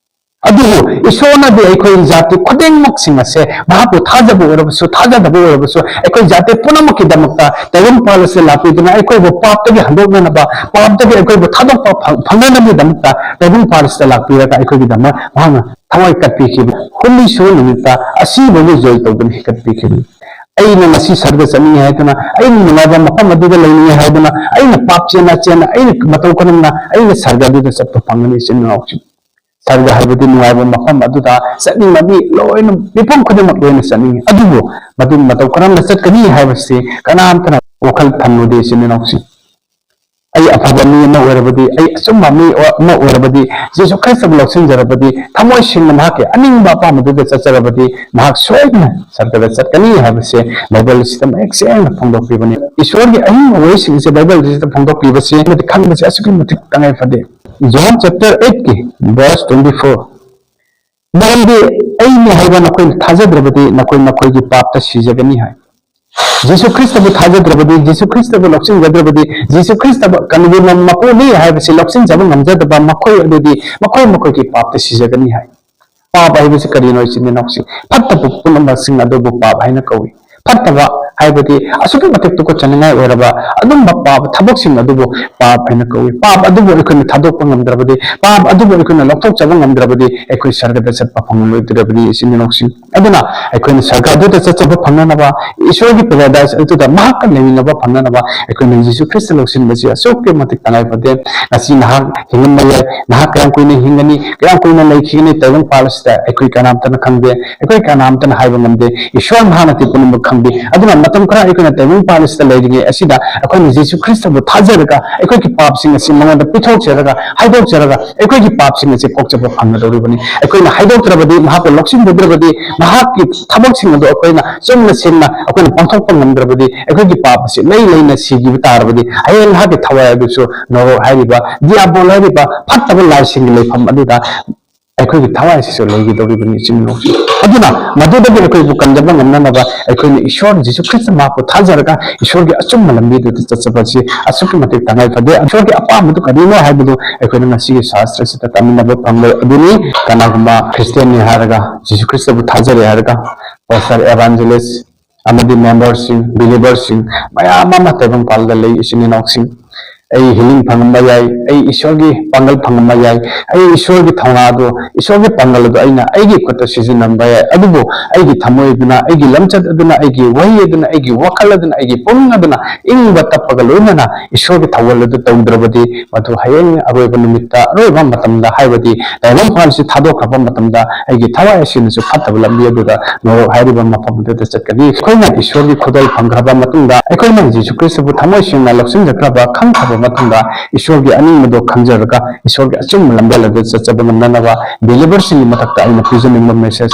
ꯑꯗꯨꯕꯨ ꯏꯁꯣꯔꯅꯗꯤ ꯑꯩꯈꯣꯏ ꯖꯥꯇꯤ ꯈꯨꯗꯤꯡꯃꯛꯁꯤꯡ ꯑꯁꯦ, ꯃꯍꯥꯛꯄꯨ ꯊꯥꯖꯕ ꯑꯣꯏꯔꯕꯁꯨ, ꯊꯥꯖꯗꯕ ꯑꯣꯏꯔꯕꯁꯨ, ꯑꯩꯈꯣꯏ ꯖꯥꯇꯤ ꯄꯨꯝꯅꯃꯛꯀꯤꯗꯃꯛꯇ ꯇꯥꯏꯕꯪ ꯄꯥꯜ ꯑꯁꯤꯗ ꯂꯥꯛꯄꯤꯗꯨꯅ ꯑꯩꯈꯣꯏꯕꯨ ꯄꯥꯞꯇꯒꯤ ꯍꯟꯗꯣꯛꯅꯅꯕ, ꯄꯥꯞꯇꯒꯤ ꯑꯩꯈꯣꯏꯕꯨ ꯊꯥꯗꯣꯛꯄ ꯐꯪ-, ꯐꯪꯅꯅꯕꯒꯤꯗꯃꯛꯇ ꯇꯥꯏꯕꯪ ꯄꯥꯜ ꯑꯁꯤꯗ ꯂꯥꯛꯄꯤꯔꯒ ꯑꯩꯈꯣꯏꯒꯤꯗꯃꯛ ꯃꯍꯥꯛꯅ ꯊꯋꯥꯏ ꯀꯠꯄꯤꯈꯤꯕ꯫ ꯍꯨꯝꯅꯤ ꯁꯨꯕ ꯅꯨꯃꯤꯠꯇ ꯑꯁꯤꯕꯕꯨ ꯖꯣꯏ ꯇꯧꯗꯨꯅ ꯍꯤꯡꯒꯠꯄꯤꯈꯤꯕꯅꯤ꯫ ꯑꯩꯅ ꯉꯁꯤ ꯁꯔꯒ ꯆꯠꯅꯤꯡꯉꯦ ꯍꯥꯏꯗꯨꯅ, ꯑꯩꯅ ꯅꯨꯡꯉꯥꯏꯕ ꯃꯐꯝ ꯑꯗꯨꯗ ꯂꯩꯅꯤꯡꯉꯦ ꯍꯥꯏꯗꯨꯅ, ꯑꯩꯅ ꯄꯥꯞ ꯆꯦꯟꯅ ꯆꯦꯟꯅ, ꯑꯩꯅ ꯃꯇꯧ ꯀꯔꯝꯅ ꯑꯩꯅ ꯁꯔꯒ ꯑꯗꯨꯗ ꯆꯠꯄ ꯐꯪꯒꯅꯤ, ꯏꯆꯤꯟ ꯏꯅꯥꯎꯁꯤꯡ? ꯁꯔꯒ ꯍꯥꯏꯕꯗꯤ ꯅꯨꯡꯉꯥꯏꯕ ꯃꯐꯝ ꯑꯗꯨꯗ ꯆꯠꯅꯤꯡꯕ ꯃꯤ ꯂꯣꯏꯅ, ꯃꯤꯄꯨꯝ ꯈꯨꯗꯤꯡꯃꯛ ꯂꯣꯏꯅ ꯆꯠꯅꯤꯡꯉꯤ꯫ ꯑꯗꯨꯕꯨ ꯃꯗꯨ ꯃꯇꯧ ꯀꯔꯝꯅ ꯆꯠꯀꯅꯤ ꯍꯥꯏꯕꯁꯤ ꯀꯅꯥꯝꯇꯅ ꯋꯥꯈꯜ ꯊꯝꯂꯨꯗꯦ, ꯏꯆꯤꯟ ꯏꯅꯥꯎꯁꯤꯡ꯫ ꯑꯩ ꯑꯐꯕ ꯃꯤ ꯑꯃ ꯑꯣꯏꯔꯕꯗꯤ, ꯑꯩ ꯑꯆꯨꯝꯕ ꯃꯤ ꯑꯃ ꯑꯣꯏꯔꯕꯗꯤ, ꯖꯤꯁꯨ ꯈ꯭ꯔꯤꯁꯇꯕꯨ ꯂꯧꯁꯤꯟꯖꯔꯕꯗꯤ, ꯊꯃꯣꯏ ꯁꯦꯡꯅ ꯃꯍꯥꯛꯀꯤ ꯑꯅꯤꯡꯕ ꯑꯄꯥꯝꯕꯗꯨꯗ ꯆꯠꯆꯔꯕꯗꯤ, ꯃꯍꯥꯛ ꯁꯣꯏꯗꯅ ꯁꯔꯒꯗ ꯆꯠꯀꯅꯤ ꯍꯥꯏꯕꯁꯦ ꯕꯥꯏꯕꯜꯁꯤꯗ ꯃꯌꯦꯛ ꯁꯦꯡꯅ ꯐꯣꯡꯗꯣꯛꯄꯤꯕꯅꯤ꯫ ꯏꯁꯣꯔꯒꯤ ꯑꯍꯤꯡꯕ ꯋꯥꯔꯤꯁꯤꯡꯁꯦ ꯕꯥꯏꯕꯜꯁꯤꯗ ꯐꯣꯡꯗꯣꯛꯄꯤꯕꯁꯦ ꯑꯃꯗꯤ ꯈꯪꯕꯁꯦ ꯑꯁꯨꯛꯀꯤ ꯃꯇꯤꯛ ꯇꯉꯥꯏ ꯐꯗꯦ꯫ John chapter eight ꯀꯤ verse twenty four, "ꯃꯔꯝꯗꯤ ꯑꯩꯅꯤ ꯍꯥꯏꯕ ꯅꯈꯣꯏꯅ ꯊꯥꯖꯗ꯭ꯔꯕꯗꯤ ꯅꯈꯣꯏ ꯅꯈꯣꯏꯒꯤ ꯄꯥꯞꯇ ꯁꯤꯖꯒꯅꯤ" ꯍꯥꯏ꯫ ꯖꯤꯁꯨ ꯈ꯭ꯔꯤꯁꯇꯕꯨ ꯊꯥꯖꯗ꯭ꯔꯕꯗꯤ, ꯖꯤꯁꯨ ꯈ꯭ꯔꯤꯁꯇꯕꯨ ꯂꯧꯁꯤꯟꯖꯗ꯭ꯔꯕꯗꯤ, ꯖꯤꯁꯨ ꯈ꯭ꯔꯤꯁꯇꯕꯨ ꯀꯅꯥꯒꯨꯝꯕ ꯃꯄꯨꯅꯤ ꯍꯥꯏꯕꯁꯤ ꯂꯧꯁꯤꯟꯖꯕ ꯉꯝꯖꯗꯕ ꯃꯈꯣꯏ ꯑꯗꯨꯗꯤ ꯃꯈꯣꯏ ꯃꯈꯣꯏꯒꯤ ꯄꯥꯞꯇ ꯁꯤꯖꯒꯅꯤ ꯍꯥꯏ꯫ ꯄꯥꯞ ꯍꯥꯏꯕꯁꯤ ꯀꯔꯤꯅꯣ, ꯏꯆꯤꯟ ꯏꯅꯥꯎꯁꯤꯡ? ꯐꯠꯇꯕ ꯄꯨꯝꯅꯃꯛꯁꯤꯡ ꯑꯗꯨꯕꯨ ꯄꯥꯞ ꯍꯥꯏꯅ ꯀꯧꯏ꯫ ꯐꯠꯇꯕ ꯍꯥꯏꯕꯗꯤ ꯑꯁꯨꯛꯀꯤ ꯃꯇꯤꯛ ꯇꯨꯀꯠꯆꯅꯤꯡꯉꯥꯏ ꯑꯣꯏꯔꯕ ꯑꯗꯨꯝꯕ ꯄꯥꯞ ꯊꯕꯛꯁꯤꯡ ꯑꯗꯨꯕꯨ ꯄꯥꯞ ꯍꯥꯏꯅ ꯀꯧꯏ꯫ ꯄꯥꯞ ꯑꯗꯨꯕꯨ ꯑꯩꯈꯣꯏꯅ ꯊꯥꯗꯣꯛꯄ ꯉꯝꯗ꯭ꯔꯕꯗꯤ, ꯄꯥꯞ ꯑꯗꯨꯕꯨ ꯑꯩꯈꯣꯏꯅ ꯂꯧꯊꯣꯛꯆꯕ ꯉꯝꯗ꯭ꯔꯕꯗꯤ, ꯑꯩꯈꯣꯏ ꯁꯔꯒꯗ ꯆꯠꯄ ꯐꯪꯂꯣꯏꯗ꯭ꯔꯕꯅꯤ, ꯏꯆꯤꯟ ꯏꯅꯥꯎꯁꯤꯡ꯫ ꯑꯗꯨꯅ ꯑꯩꯈꯣꯏꯅ ꯁꯔꯒ ꯑꯗꯨꯗ ꯆꯠꯆꯕ ꯐꯪꯅꯅꯕ, ꯏꯁꯣꯔꯒꯤ paradise ꯑꯗꯨꯗ ꯃꯍꯥꯛꯀ ꯂꯩꯃꯤꯟꯅꯕ ꯐꯪꯅꯅꯕ ꯑꯩꯈꯣꯏꯅ ꯖꯤꯁꯨ ꯈ꯭ꯔꯤꯁꯇ ꯂꯧꯁꯤꯟꯕꯁꯤ ꯑꯁꯨꯛꯀꯤ ꯃꯇꯤꯛ ꯇꯉꯥꯏ ꯐꯗꯦ꯫ ꯉꯁꯤ ꯅꯍꯥꯛ ꯍꯤꯡꯂꯝꯕ ꯌꯥꯏ, ꯅꯍꯥꯛ ꯀꯌꯥꯝ ꯀꯨꯏꯅ ꯍꯤꯡꯒꯅꯤ, ꯀꯌꯥꯝ ꯀꯨꯏꯅ ꯂꯩꯈꯤꯒꯅꯤ ꯇꯥꯏꯕꯪꯄꯥꯟ ꯑꯁꯤꯗ ꯑꯩꯈꯣꯏ ꯀꯅꯥꯝꯇꯅ ꯈꯪꯗꯦ, ꯑꯩꯈꯣꯏ ꯀꯅꯥꯝꯇꯅ ꯍꯥꯏꯕ ꯉꯝꯗꯦ꯫ ꯏꯁꯣꯔ ꯃꯍꯥꯛꯅꯗꯤ ꯄꯨꯝꯅꯃꯛ ꯈꯪꯕꯤ꯫ ꯑꯗꯨꯅ ꯃꯇꯝ ꯈꯔ ꯑꯩꯈꯣꯏꯅ ꯇꯥꯏꯕꯪꯄꯥꯟ ꯑꯁꯤꯗ ꯂꯩꯔꯤꯉꯩ ꯑꯁꯤꯗ ꯑꯩꯈꯣꯏꯅ ꯖꯤꯁꯨ ꯈ꯭ꯔꯤꯁꯇꯕꯨ ꯊꯥꯖꯔꯒ ꯑꯩꯈꯣꯏꯒꯤ ꯄꯥꯞꯁꯤꯡ ꯑꯁꯤ ꯃꯉꯣꯟꯗ ꯄꯤꯊꯣꯛꯆꯔꯒ, ꯍꯥꯏꯗꯣꯛꯆꯔꯒ ꯑꯩꯈꯣꯏꯒꯤ ꯄꯥꯞꯁꯤꯡ ꯑꯁꯤ ꯀꯣꯛꯆꯕ ꯐꯪꯒꯗꯧꯔꯤꯕꯅꯤ꯫ ꯑꯩꯈꯣꯏꯅ ꯍꯥꯏꯗꯣꯛꯇ꯭ꯔꯕꯗꯤ, ꯃꯍꯥꯛꯄꯨ ꯂꯧꯁꯤꯟꯖꯗ꯭ꯔꯕꯗꯤ, ꯃꯍꯥꯛꯀꯤ ꯊꯕꯛꯁꯤꯡ ꯑꯗꯨ ꯑꯩꯈꯣꯏꯅ ꯆꯨꯝꯅ ꯁꯦꯡꯅ ꯑꯩꯈꯣꯏꯅ ꯄꯥꯡꯊꯣꯛꯄ ꯉꯝꯗ꯭ꯔꯕꯗꯤ, ꯑꯩꯈꯣꯏꯒꯤ ꯄꯥꯞ ꯑꯁꯤ ꯂꯩ ꯂꯩꯅ ꯁꯤꯈꯤꯕ ꯇꯥꯔꯕꯗꯤ, ꯍꯌꯦꯡ ꯃꯍꯥꯛꯀꯤ ꯊꯋꯥꯏ ꯑꯗꯨꯁꯨ ꯅꯣꯔꯣꯛ ꯍꯥꯏꯔꯤꯕ ꯗꯤꯌꯥꯕꯣꯜ ꯍꯥꯏꯔꯤꯕ ꯐꯠꯇꯕ ꯂꯥꯏꯁꯤꯡꯒꯤ ꯂꯩꯐꯝ ꯑꯗꯨꯗ ꯑꯩꯈꯣꯏꯒꯤ ꯊꯋꯥꯏ ꯑꯁꯤꯁꯨ ꯂꯩꯒꯗꯧꯔꯤꯕꯅꯤ, ꯏꯆꯤꯟ ꯏꯅꯥꯎꯁꯤꯡ꯫ ꯑꯗꯨꯅ ꯃꯗꯨꯗꯒꯤ ꯑꯩꯈꯣꯏꯕꯨ ꯀꯟꯖꯕ ꯉꯝꯅꯅꯕ ꯑꯩꯈꯣꯏꯅ ꯏꯁꯣꯔ ꯖꯤꯁꯨ ꯈ꯭ꯔꯤꯁꯇ ꯃꯍꯥꯛꯄꯨ ꯊꯥꯖꯔꯒ ꯏꯁꯣꯔꯒꯤ ꯑꯆꯨꯝꯕ ꯂꯝꯕꯤꯗꯨꯗ ꯆꯠꯆꯕ ꯑꯁꯤ ꯑꯁꯨꯛꯀꯤ ꯃꯇꯤꯛ ꯇꯉꯥꯏ ꯐꯗꯦ꯫ ꯏꯁꯣꯔꯒꯤ ꯑꯄꯥꯝꯕꯗꯨ ꯀꯔꯤꯅꯣ ꯍꯥꯏꯕꯗꯨ ꯑꯩꯈꯣꯏꯅ ꯉꯁꯤꯒꯤ ꯁꯥꯁꯇ꯭ꯔꯁꯤꯗ ꯇꯝꯃꯤꯟꯅꯕ ꯐꯪꯂꯣꯏ꯫ ꯑꯗꯨꯅꯤ ꯀꯅꯥꯒꯨꯝꯕ ꯈ꯭ꯔꯤꯁꯇꯤꯌꯥꯟꯅꯤ ꯍꯥꯏꯔꯒ, ꯖꯤꯁꯨ ꯈ꯭ꯔꯤꯁꯇꯕꯨ ꯊꯥꯖꯔꯦ ꯍꯥꯏꯔꯒ, ꯄꯥꯁꯇꯔ, evangelist ꯑꯃꯗꯤ memberꯁꯤꯡ, believerꯁꯤꯡ ꯃꯌꯥꯝ ꯑꯃ ꯇꯥꯏꯕꯪꯄꯥꯜꯗ ꯂꯩ, ꯏꯆꯤꯟ ꯏꯅꯥꯎꯁꯤꯡ꯫ ꯑꯩ healing ꯐꯪꯉꯝꯕ ꯌꯥꯏ, ꯑꯩ ꯏꯁꯣꯔꯒꯤ ꯄꯥꯡꯒꯜ ꯐꯪꯉꯝꯕ ꯌꯥꯏ, ꯑꯩ ꯏꯁꯣꯔꯒꯤ ꯊꯧꯅꯥꯗꯨ, ꯏꯁꯣꯔꯒꯤ ꯄꯥꯡꯒꯜ ꯑꯗꯨ ꯑꯩꯅ ꯑꯩꯒꯤ ꯈꯨꯠꯇ ꯁꯤꯖꯤꯟꯅꯔꯝꯕ ꯌꯥꯏ, ꯑꯗꯨꯕꯨ ꯑꯩꯒꯤ ꯊꯃꯣꯏ ꯑꯗꯨꯅ, ꯑꯩꯒꯤ ꯂꯝꯆꯠ ꯑꯗꯨꯅ, ꯑꯩꯒꯤ ꯋꯥꯍꯩ ꯑꯗꯨꯅ, ꯑꯩꯒꯤ ꯋꯥꯈꯜ ꯑꯗꯨꯅ, ꯑꯩꯒꯤ ꯄꯨꯛꯅꯤꯡ ꯑꯗꯨꯅ ꯏꯪꯕ ꯇꯞꯄꯒ ꯂꯣꯏꯅꯅ ꯏꯁꯣꯔꯒꯤ ꯊꯧꯒꯜ ꯑꯗꯨ ꯇꯧꯗ꯭ꯔꯕꯗꯤ, ꯃꯗꯨ ꯍꯌꯦꯡ ꯑꯔꯣꯏꯕ ꯅꯨꯃꯤꯠꯇ, ꯑꯔꯣꯏꯕ ꯃꯇꯝꯗ, ꯍꯥꯏꯕꯗꯤ ꯇꯥꯏꯕꯪꯄꯥꯟꯁꯤ ꯊꯥꯗꯣꯛꯈ꯭ꯔꯕ ꯃꯇꯝꯗ ꯑꯩꯒꯤ ꯊꯋꯥꯏ ꯑꯁꯤꯅꯁꯨ ꯐꯠꯇꯕ ꯂꯝꯕꯤ ꯑꯗꯨꯗ ꯅꯣꯔꯣꯛ ꯍꯥꯏꯔꯤꯕ ꯃꯐꯝ ꯑꯗꯨꯗ ꯆꯠꯀꯅꯤ꯫ ꯑꯩꯈꯣꯏꯅ ꯏꯁꯣꯔꯒꯤ ꯈꯨꯗꯣꯜ ꯐꯪꯈ꯭ꯔꯕ ꯃꯇꯨꯡꯗ, ꯑꯩꯈꯣꯏꯅ ꯖꯤꯁꯨ ꯈ꯭ꯔꯤꯁꯇꯕꯨ ꯊꯃꯣꯏ ꯁꯦꯡꯅ ꯂꯧꯁꯤꯟꯖꯈ꯭ꯔꯕ, ꯈꯪꯈ꯭ꯔꯕ ꯃꯇꯨꯡꯗ ꯏꯁꯣꯔꯒꯤ ꯑꯅꯤꯡꯕꯗꯣ ꯈꯪꯖꯔꯒ ꯏꯁꯣꯔꯒꯤ ꯑꯆꯨꯝꯕ ꯂꯝꯕꯦꯜ ꯑꯗꯨ ꯆꯠꯆꯕ ꯉꯝꯅꯅꯕ believerꯁꯤꯡꯒꯤ ꯃꯊꯛꯇ ꯑꯩꯅ ꯄꯤꯖꯅꯤꯡꯕ message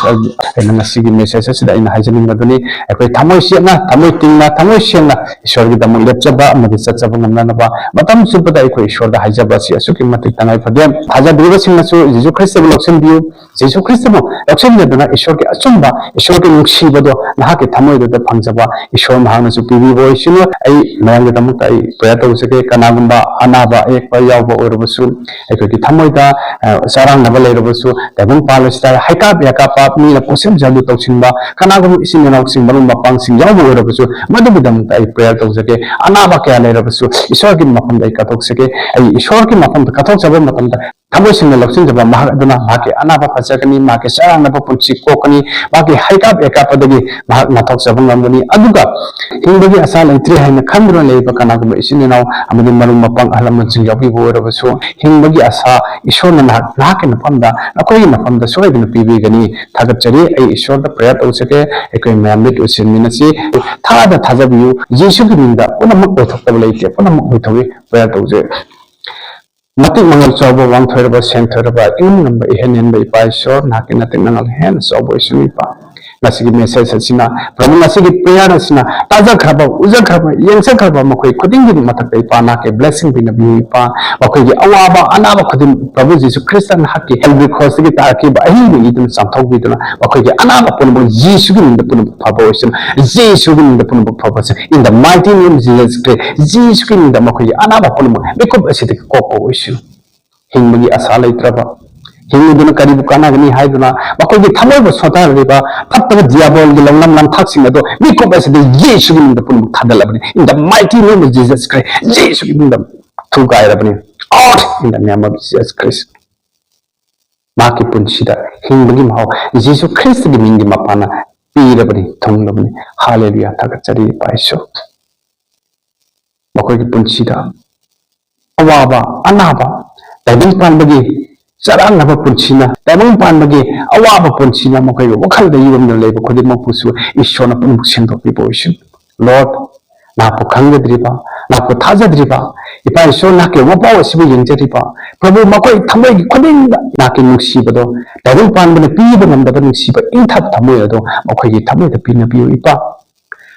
ꯑꯩꯅ ꯉꯁꯤꯒꯤ message ꯑꯁꯤꯗ ꯑꯩꯅ ꯍꯥꯏꯖꯅꯤꯡꯕꯗꯨꯅꯤ꯫ ꯑꯩꯈꯣꯏ ꯊꯃꯣꯏ ꯁꯦꯡꯅ, ꯊꯃꯣꯏ ꯇꯤꯡꯅ, ꯊꯃꯣꯏ ꯁꯦꯡꯅ ꯏꯁꯣꯔꯒꯤꯗꯃꯛ ꯂꯦꯞꯆꯕ ꯑꯃꯗꯤ ꯆꯠꯆꯕ ꯉꯝꯅꯅꯕ ꯃꯇꯝ ꯆꯨꯞꯄꯗ ꯑꯩꯈꯣꯏ ꯏꯁꯣꯔꯗ ꯍꯥꯏꯖꯕ ꯑꯁꯤ ꯑꯁꯨꯛꯀꯤ ꯃꯇꯤꯛ ꯇꯉꯥꯏ ꯐꯗꯦ꯫ ꯊꯥꯖꯗ꯭ꯔꯤꯕꯁꯤꯡꯅꯁꯨ ꯖꯤꯁꯨ ꯈ꯭ꯔꯤꯁꯇꯕꯨ ꯂꯧꯁꯤꯟꯕꯤꯌꯨ꯫ ꯖꯤꯁꯨ ꯈ꯭ꯔꯤꯁꯇꯕꯨ ꯂꯧꯁꯤꯟꯖꯗꯨꯅ ꯏꯁꯣꯔꯒꯤ ꯑꯆꯨꯝꯕ, ꯏꯁꯣꯔꯒꯤ ꯅꯨꯡꯁꯤꯕꯗꯣ ꯅꯍꯥꯛꯀꯤ ꯊꯃꯣꯏꯗꯨꯗ ꯐꯪꯖꯕ ꯏꯁꯣꯔ ꯃꯍꯥꯛꯅꯁꯨ ꯄꯤꯕꯤꯕ ꯑꯣꯏꯁꯅꯨ꯫ ꯑꯩ ꯃꯌꯥꯝꯒꯤꯗꯃꯛꯇ ꯑꯩ prayer ꯇꯧꯖꯒꯦ꯫ ꯀꯅꯥꯒꯨꯝꯕ ꯑꯅꯥꯕ ꯑꯌꯦꯛꯄ ꯌꯥꯎꯕ ꯑꯣꯏꯔꯕꯁꯨ, ꯑꯩꯈꯣꯏꯒꯤ ꯊꯃꯣꯏꯗ, ꯑ, ꯆꯔꯥꯡꯅꯕ ꯂꯩꯔꯕꯁꯨ, ꯇꯥꯏꯕꯪ ꯄꯥꯜ ꯑꯁꯤꯗ ꯍꯩꯀꯥꯞ ꯌꯥꯀꯥꯞꯄ, ꯃꯤꯅ ꯄꯨꯛꯁꯦꯝ ꯁꯥꯗꯨ ꯇꯧꯁꯤꯟꯕ, ꯀꯅꯥꯒꯨꯝꯕ ꯏꯆꯤꯟ ꯏꯅꯥꯎꯁꯤꯡ, ꯃꯔꯨꯞ ꯃꯄꯥꯡꯁꯤꯡ ꯌꯥꯎꯕ ꯑꯣꯏꯔꯕꯁꯨ, ꯃꯗꯨꯒꯤꯗꯃꯛꯇ ꯑꯩ prayer ꯇꯧꯖꯒꯦ꯫ ꯑꯅꯥꯕ ꯀꯌꯥ ꯂꯩꯔꯕꯁꯨ ꯏꯁꯣꯔꯒꯤ ꯃꯐꯝꯗ ꯑꯩ ꯀꯠꯊꯣꯛꯆꯒꯦ꯫ ꯑꯩ ꯏꯁꯣꯔꯒꯤ ꯃꯐꯝꯗ ꯀꯠꯊꯣꯛꯆꯕ ꯃꯇꯝꯗ ꯊꯃꯣꯏ ꯁꯦꯡꯅ ꯂꯧꯁꯤꯟꯖꯕ ꯃꯍꯥꯛ ꯑꯗꯨꯅ ꯃꯍꯥꯛꯀꯤ ꯑꯅꯥꯕ ꯐꯖꯒꯅꯤ, ꯃꯍꯥꯛꯀꯤ ꯆꯔꯥꯡꯅꯕ ꯄꯨꯟꯁꯤ ꯀꯣꯛꯀꯅꯤ, ꯃꯍꯥꯛꯀꯤ ꯍꯩꯀꯥꯞ ꯑꯦꯀꯥꯞꯄꯗꯒꯤ ꯃꯍꯥꯛ ꯅꯥꯊꯣꯛꯆꯕ ꯉꯝꯒꯅꯤ꯫ ꯑꯗꯨꯒ ꯍꯤꯡꯕꯒꯤ ꯑꯁꯥ ꯂꯩꯇ꯭ꯔꯦ ꯍꯥꯏꯅ ꯈꯟꯗꯨꯅ ꯂꯩꯔꯤꯕ ꯀꯅꯥꯒꯨꯝꯕ ꯏꯆꯤꯟ ꯏꯅꯥꯎ ꯑꯃꯗꯤ ꯃꯔꯨꯞ ꯃꯄꯥꯡ ꯑꯍꯜ ꯂꯃꯟꯁꯤꯡ ꯌꯥꯎꯕꯤꯕ ꯑꯣꯏꯔꯕꯁꯨ, ꯍꯤꯡꯕꯒꯤ ꯑꯁꯥ ꯏꯁꯣꯔꯅ ꯅꯍꯥꯛ, ꯅꯍꯥꯛꯀꯤ ꯃꯐꯝꯗ, ꯅꯈꯣꯏꯒꯤ ꯃꯐꯝꯗ ꯁꯣꯏꯗꯅ ꯄꯤꯕꯤꯒꯅꯤ꯫ ꯊꯥꯒꯠꯆꯔꯤ꯫ ꯑꯩ ꯏꯁꯣꯔꯗ prayer ꯇꯧꯖꯒꯦ꯫ ꯑꯩꯈꯣꯏ ꯃꯌꯥꯝ ꯃꯤꯠ ꯎꯏꯁꯤꯟꯃꯤꯟꯅꯁꯤ꯫ ꯊꯥꯗ ꯊꯥꯖꯕꯤꯌꯨ꯫ ꯌꯦꯁꯨꯒꯤ ꯃꯤꯡꯗ ꯄꯨꯝꯅꯃꯛ ꯑꯣꯏꯊꯣꯛꯇꯕ ꯂꯩꯇꯦ꯫ ꯄꯨꯝꯅꯃꯛ ꯑꯣꯏꯊꯣꯛꯏ꯫ Prayer ꯇꯧꯖꯩ꯫ ꯃꯇꯤꯛ ꯃꯉꯜ ꯆꯥꯎꯕ, ꯋꯥꯡꯊꯣꯏꯔꯕ, ꯁꯦꯡꯊꯣꯏꯔꯕ, ꯏꯉꯝ ꯉꯝꯕ, ꯏꯍꯦꯟ ꯍꯦꯟꯕ ꯏꯄꯥ ꯏꯁꯣꯔ, ꯅꯍꯥꯛꯀꯤ ꯅꯇꯤꯛ ꯃꯉꯜ ꯍꯦꯟꯅ ꯆꯥꯎꯕ ꯑꯣꯏꯁꯅꯨ, ꯏꯄꯥ꯫ ꯉꯁꯤꯒꯤ message ꯑꯁꯤꯅ, ꯄ꯭ꯔꯚꯨ, ꯉꯁꯤꯒꯤ prayer ꯑꯁꯤꯅ ꯇꯥꯖꯈ꯭ꯔꯕ, ꯎꯖꯈ꯭ꯔꯕ, ꯌꯦꯡꯖꯈ꯭ꯔꯕ ꯃꯈꯣꯏ ꯈꯨꯗꯤꯡꯒꯤ ꯃꯊꯛꯇ, ꯏꯄꯥ, ꯅꯍꯥꯛꯀꯤ blessing ꯄꯤꯅꯕꯤꯌꯨ, ꯏꯄꯥ꯫ ꯃꯈꯣꯏꯒꯤ ꯑꯋꯥꯕ ꯑꯅꯥꯕ ꯈꯨꯗꯤꯡ, ꯄ꯭ꯔꯚꯨ ꯖꯤꯁꯨ ꯈ꯭ꯔꯤꯁꯇ ꯅꯍꯥꯛꯀꯤ Calvary cross ꯇꯒꯤ ꯇꯥꯔꯛꯈꯤꯕ ꯑꯍꯤꯡꯗꯒꯤ ꯏꯗꯨꯅ ꯆꯥꯝꯊꯣꯛꯄꯤꯗꯨꯅ, ꯃꯈꯣꯏꯒꯤ ꯑꯅꯥꯕ ꯄꯨꯝꯅꯃꯛ ꯖꯤꯁꯨꯒꯤ ꯃꯤꯡꯗ ꯄꯨꯝꯅꯃꯛ ꯐꯕ ꯑꯣꯏꯁꯅꯨ, ꯖꯤꯁꯨꯒꯤ ꯃꯤꯡꯗ ꯄꯨꯝꯅꯃꯛ ꯐꯕ ꯑꯣꯏꯁꯅꯨ꯫ In the mighty name of Jesus Christ, ꯖꯤꯁꯨꯒꯤ ꯃꯤꯡꯗ ꯃꯈꯣꯏꯒꯤ ꯑꯅꯥꯕ ꯄꯨꯝꯅꯃꯛ ꯃꯤꯀꯨꯞ ꯑꯁꯤꯗꯒꯤ ꯀꯣꯛꯄ ꯑꯣꯏꯁꯅꯨ꯫ ꯍꯤꯡꯕꯒꯤ ꯑꯁꯥ ꯂꯩꯇ꯭ꯔꯕ, ꯍꯤꯡꯂꯤꯗꯨꯅ ꯀꯔꯤꯕꯨ ꯀꯥꯟꯅꯒꯅꯤ ꯍꯥꯏꯗꯨꯅ ꯃꯈꯣꯏꯒꯤ ꯊꯃꯣꯏꯕꯨ ꯁꯣꯟꯊꯍꯜꯂꯤꯕ ꯐꯠꯇꯕ ꯗꯤꯌꯥꯕꯣꯜꯒꯤ ꯂꯧꯅꯝ ꯂꯝꯊꯥꯛꯁꯤꯡ ꯑꯗꯨ ꯃꯤꯀꯨꯞ ꯑꯁꯤꯗ ꯖꯤꯁꯨꯒꯤ ꯃꯤꯡꯗ ꯄꯨꯝꯅꯃꯛ ꯊꯥꯗꯠꯂꯕꯅꯤ꯫ In the mighty name of Jesus Christ, ꯖꯤꯁꯨꯒꯤ ꯃꯤꯡꯗ ꯊꯨꯒꯥꯏꯔꯕꯅꯤ꯫ Out in the name of Jesus Christ. ꯃꯍꯥꯛꯀꯤ ꯄꯨꯟꯁꯤꯗ ꯍꯤꯡꯕꯒꯤ ꯃꯍꯥꯎ ꯖꯤꯁꯨ ꯈ꯭ꯔꯤꯁꯇꯒꯤ ꯃꯤꯡꯒꯤ ꯃꯄꯥꯟꯅ ꯄꯤꯔꯕꯅꯤ, ꯊꯨꯡꯂꯕꯅꯤ꯫ ꯍꯥꯂꯦꯂꯨꯌꯥ, ꯊꯥꯒꯠꯆꯔꯤ ꯏꯄꯥ ꯏꯁꯣꯔ꯫ ꯃꯈꯣꯏꯒꯤ ꯄꯨꯟꯁꯤꯗ ꯑꯋꯥꯕ, ꯑꯅꯥꯕ, ꯇꯥꯏꯕꯪ ꯄꯥꯟꯕꯒꯤ ꯆꯔꯥꯡꯅꯕ ꯄꯨꯟꯁꯤꯅ, ꯇꯥꯏꯕꯪ ꯄꯥꯟꯕꯒꯤ ꯑꯋꯥꯕ ꯄꯨꯟꯁꯤꯅ ꯃꯈꯣꯏꯒꯤ ꯋꯥꯈꯜꯗ ꯌꯨꯝꯗ ꯂꯩꯕ ꯈꯨꯗꯤꯡꯃꯛꯄꯨꯁꯨ ꯏꯁꯣꯔꯅ ꯄꯨꯝꯅꯃꯛ ꯁꯦꯡꯗꯣꯛꯄꯤꯕ ꯑꯣꯏꯁꯅꯨ꯫ Lord, ꯅꯍꯥꯛꯄꯨ ꯈꯪꯖꯗ꯭ꯔꯤꯕ, ꯅꯍꯥꯛꯄꯨ ꯊꯥꯖꯗ꯭ꯔꯤꯕ, ꯏꯄꯥ ꯏꯁꯣꯔ, ꯅꯍꯥꯛꯀꯤ ꯋꯥꯄꯥꯎ ꯑꯁꯤꯕꯨ ꯌꯦꯡꯖꯔꯤꯕ ꯄ꯭ꯔꯚꯨ, ꯃꯈꯣꯏ ꯊꯃꯣꯏꯒꯤ ꯈꯨꯗꯤꯡꯗ ꯅꯍꯥꯛꯀꯤ ꯅꯨꯡꯁꯤꯕꯗꯣ, ꯇꯥꯏꯕꯪ ꯄꯥꯟꯕꯅ ꯄꯤꯕ ꯉꯝꯗꯕ ꯅꯨꯡꯁꯤꯕ ꯏꯪꯊꯕ ꯊꯃꯣꯏ ꯑꯗꯣ ꯃꯈꯣꯏꯒꯤ ꯊꯃꯣꯏꯗ ꯄꯤꯅꯕꯤꯌꯨ ꯏꯄꯥ꯫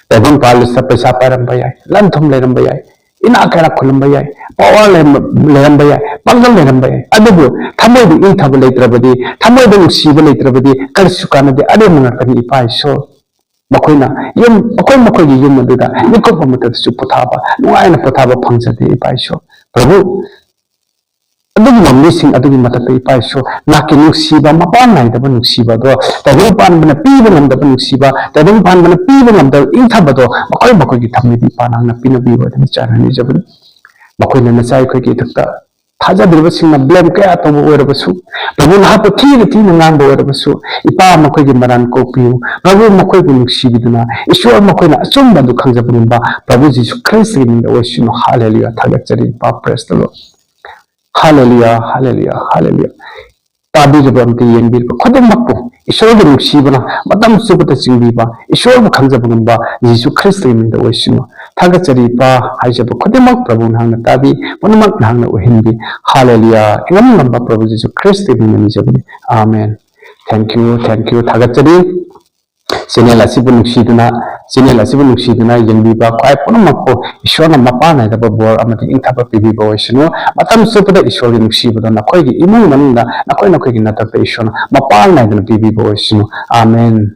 ꯇꯥꯏꯕꯪ ꯄꯥꯜꯂꯤꯁꯤꯗ ꯄꯩꯁꯥ ꯄꯥꯏꯔꯝꯕ ꯌꯥꯏ, ꯂꯟ ꯊꯨꯝ ꯂꯩꯔꯝꯕ ꯌꯥꯏ, ꯏꯅꯥꯛ ꯀꯩꯔꯥꯛ ꯈꯨꯜꯂꯝꯕ ꯌꯥꯏ, ꯄꯋꯥꯔ ꯂꯩꯔꯝꯕ, ꯂꯩꯔꯝꯕ ꯌꯥꯏ, ꯄꯥꯡꯒꯜ ꯂꯩꯔꯝꯕ ꯌꯥꯏ, ꯑꯗꯨꯕꯨ ꯊꯃꯣꯏꯗ ꯏꯪꯊꯕ ꯂꯩꯇ꯭ꯔꯕꯗꯤ, ꯊꯃꯣꯏꯗ ꯅꯨꯡꯁꯤꯕ ꯂꯩꯇ꯭ꯔꯕꯗꯤ ꯀꯔꯤꯁꯨ ꯀꯥꯟꯅꯗꯦ, ꯑꯔꯦꯝꯕ ꯉꯥꯛꯇꯅꯤ ꯏꯄꯥ ꯏꯁꯣꯔ꯫ ꯃꯈꯣꯏꯅ ꯌꯨꯝ, ꯃꯈꯣꯏ ꯃꯈꯣꯏꯒꯤ ꯌꯨꯝ ꯑꯗꯨꯗ ꯃꯤꯀꯨꯞ ꯑꯃꯠꯇꯗꯁꯨ ꯄꯣꯊꯥꯕ, ꯅꯨꯡꯉꯥꯏꯅ ꯄꯣꯊꯥꯕ ꯐꯪꯖꯗꯦ ꯏꯄꯥ ꯏꯁꯣꯔ꯫ ꯄ꯭ꯔꯚꯨ, ꯑꯗꯨꯒꯨꯝꯕ ꯃꯤꯁꯤꯡ ꯑꯗꯨꯒꯤ ꯃꯊꯛꯇ ꯏꯄꯥ ꯏꯁꯣꯔ, ꯅꯍꯥꯛꯀꯤ ꯅꯨꯡꯁꯤꯕ, ꯃꯄꯥꯟ ꯅꯥꯏꯗꯕ ꯅꯨꯡꯁꯤꯕ ꯑꯗꯣ ꯇꯥꯏꯕꯪ ꯄꯥꯟꯕꯅ ꯄꯤꯕ ꯉꯝꯗꯕ ꯅꯨꯡꯁꯤꯕ, ꯇꯥꯏꯕꯪ ꯄꯥꯟꯕꯅ ꯄꯤꯕ ꯉꯝꯗꯕ ꯏꯪꯊꯕꯗꯣ ꯃꯈꯣꯏ ꯃꯈꯣꯏꯒꯤ ꯊꯝꯃꯣꯏꯗ ꯏꯄꯥ ꯅꯍꯥꯛꯅ ꯄꯤꯅꯕꯤꯌꯨ ꯍꯥꯏꯗꯅ ꯆꯥꯟꯅ ꯅꯤꯖꯕꯅꯤ꯫ ꯃꯈꯣꯏꯅ ꯅꯆꯥ ꯑꯩꯈꯣꯏꯒꯤ ꯏꯊꯛꯇ ꯊꯥꯖꯗ꯭ꯔꯤꯕꯁꯤꯡꯅ ꯕ꯭ꯂꯦꯝ ꯀꯌꯥ ꯇꯧꯕ ꯑꯣꯏꯔꯕꯁꯨ, ꯄ꯭ꯔꯚꯨ, ꯅꯍꯥꯛꯄꯨ ꯊꯤꯅ ꯊꯤꯅ ꯉꯥꯡꯕ ꯑꯣꯏꯔꯕꯁꯨ, ꯏꯄꯥ ꯃꯈꯣꯏꯒꯤ ꯃꯔꯥꯟ ꯀꯣꯛꯄꯤꯌꯨ꯫ ꯄ꯭ꯔꯚꯨ, ꯃꯈꯣꯏꯕꯨ ꯅꯨꯡꯁꯤꯕꯤꯗꯨꯅ ꯏꯁꯣꯔ ꯃꯈꯣꯏꯅ ꯑꯆꯨꯝꯕ ꯑꯗꯨ ꯈꯪꯖꯕ ꯉꯝꯕ ꯄ꯭ꯔꯚꯨ ꯖꯤꯁꯨ ꯈ꯭ꯔꯤꯁꯇꯒꯤ ꯃꯤꯡꯗ ꯑꯣꯏꯁꯅꯨ꯫ ꯍꯥꯂꯦꯂꯨꯌꯥ, ꯊꯥꯒꯠꯆꯔꯤ ꯏꯄꯥ, praise the Lord꯫ ꯍꯥꯂꯦꯂꯨꯌꯥ, ꯍꯥꯂꯦꯂꯨꯌꯥ, ꯍꯥꯂꯦꯂꯨꯌꯥ꯫ ꯇꯥꯕꯤꯔꯤꯕ ꯑꯃꯗꯤ ꯌꯦꯡꯕꯤꯔꯤꯕ ꯈꯨꯗꯤꯡꯃꯛꯄꯨ ꯏꯁꯣꯔꯒꯤ ꯅꯨꯡꯁꯤꯕꯅ ꯃꯇꯝ ꯆꯨꯞꯄꯗ ꯆꯤꯡꯕꯤꯕ, ꯏꯁꯣꯔꯕꯨ ꯈꯪꯖꯕ ꯉꯝꯕ ꯖꯤꯁꯨ ꯈ꯭ꯔꯤꯁꯇꯒꯤ ꯃꯤꯡꯗ ꯑꯣꯏꯁꯅꯨ꯫ ꯊꯥꯒꯠꯆꯔꯤ ꯏꯄꯥ, ꯍꯥꯏꯖꯕ ꯈꯨꯗꯤꯡꯃꯛ ꯄ꯭ꯔꯚꯨ ꯅꯍꯥꯛꯅ ꯇꯥꯕꯤ, ꯄꯨꯝꯅꯃꯛ ꯅꯍꯥꯛꯅ ꯑꯣꯏꯍꯟꯕꯤ꯫ ꯍꯥꯂꯦꯂꯨꯌꯥ, ꯏꯉꯝ ꯉꯝꯕ ꯄ꯭ꯔꯚꯨ ꯖꯤꯁꯨ ꯈ꯭ꯔꯤꯁꯇꯒꯤ ꯃꯤꯡꯗ ꯅꯤꯖꯕꯅꯤ꯫ ꯑꯥꯃꯦꯟ꯫ Thank you, thank you, ꯊꯥꯒꯠꯆꯔꯤ꯫ Channel ꯑꯁꯤꯕꯨ ꯅꯨꯡꯁꯤꯗꯨꯅ, channel ꯑꯁꯤꯕꯨ ꯅꯨꯡꯁꯤꯗꯨꯅ ꯌꯦꯡꯕꯤꯕ ꯈ꯭ꯋꯥꯏ ꯄꯨꯝꯅꯃꯛꯄꯨ ꯏꯁꯣꯔꯅ ꯃꯄꯥꯟ ꯅꯥꯏꯗꯕ ꯕꯣꯔ ꯑꯃꯗꯤ ꯏꯪꯊꯕ ꯄꯤꯕꯤꯕ ꯑꯣꯏꯁꯅꯨ꯫ ꯃꯇꯝ ꯆꯨꯞꯄꯗ ꯏꯁꯣꯔꯒꯤ ꯅꯨꯡꯁꯤꯕꯗꯣ ꯅꯈꯣꯏꯒꯤ ꯏꯃꯨꯡ ꯃꯅꯨꯡꯗ, ꯅꯈꯣꯏ ꯅꯈꯣꯏꯒꯤ ꯅꯊꯛꯇ ꯏꯁꯣꯔꯅ ꯃꯄꯥꯟ ꯅꯥꯏꯗꯅ ꯄꯤꯕꯤꯕ ꯑꯣꯏꯁꯅꯨ꯫ ꯑꯥꯃꯦꯟ꯫